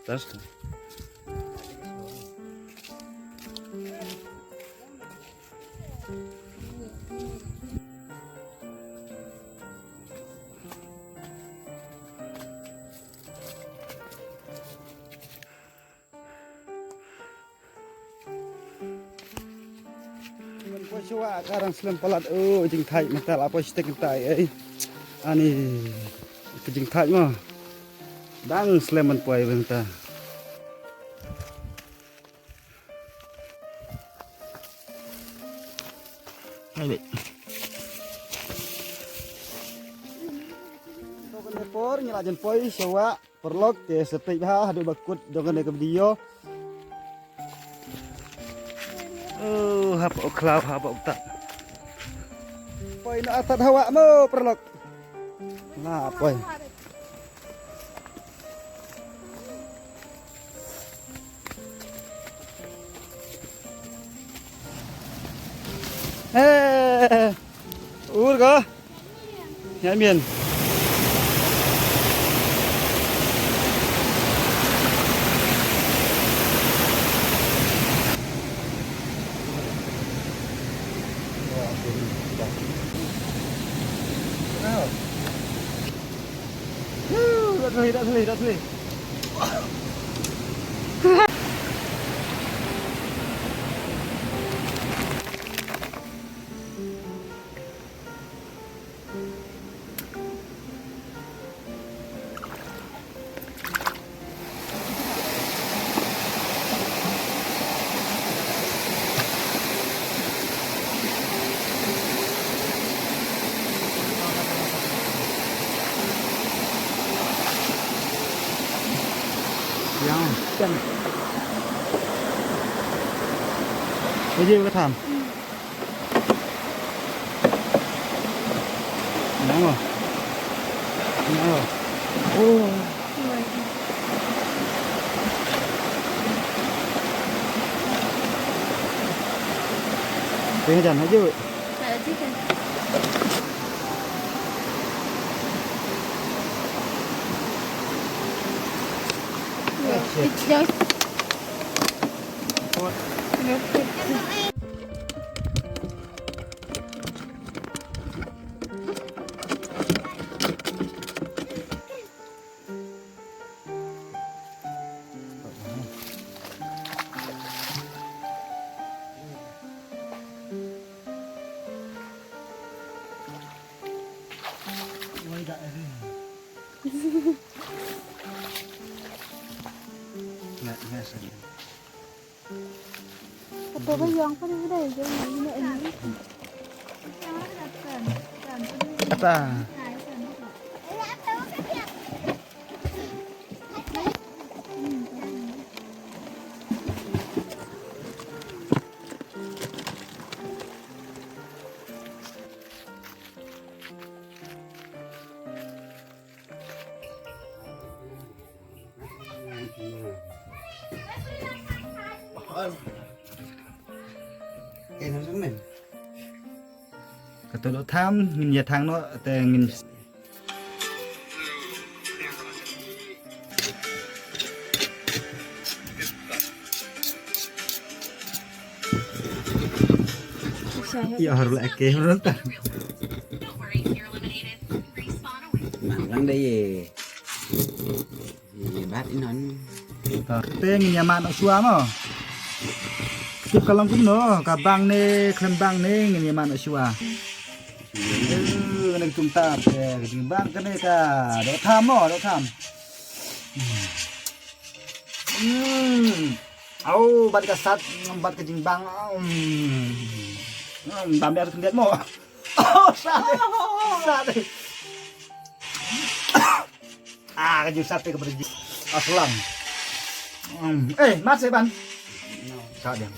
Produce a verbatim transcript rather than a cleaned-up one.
Terus. Poi shuwa ka dang slem palat, oh, jingthait mynta la poi shiteng mynta, eh. Ani ka jingthait mo. Dang slem mynta poi mynta. Hai, wait. To kane por ngi la jan poi shuwa. Paralok, te sa peit bha haduh ba kut jong kane ka video. Oh, hap u khlaw, hap u tat. Poi na atat hawa mo, paralok. Na poi. Eh, ur ko. Ïa mian. Dah selesai, dah selesai, dah selesai. Yang. Kan. Ini juga tham. Nang. Nang. Oh. Tengah jan aja. Jangan. Apa ba yang pada udah yang ini ini. Apa? Kato doh tham, ngin ïa thang noh, te ngin Ïa, har la ke, har la ta. Man lang dei ye. Ye, bat inon. Ta, te ngin ïa man shuwa mo. Tip ka long kumno, ka bang ne, khlem bang ne, ngin ïa man shuwa. Eh, ngin tum ta, te, bang kane ka, doh tham mo, doh tham. Hmm. Au, bat ka sat, bat ka jingbang. Hmm. Hmm, bam biar khyndiat mo. Oh, sat. Sat. Ah, ka jing sat ka ber ji. Aslang. Hmm. Eh, mat se ban. Sat dia.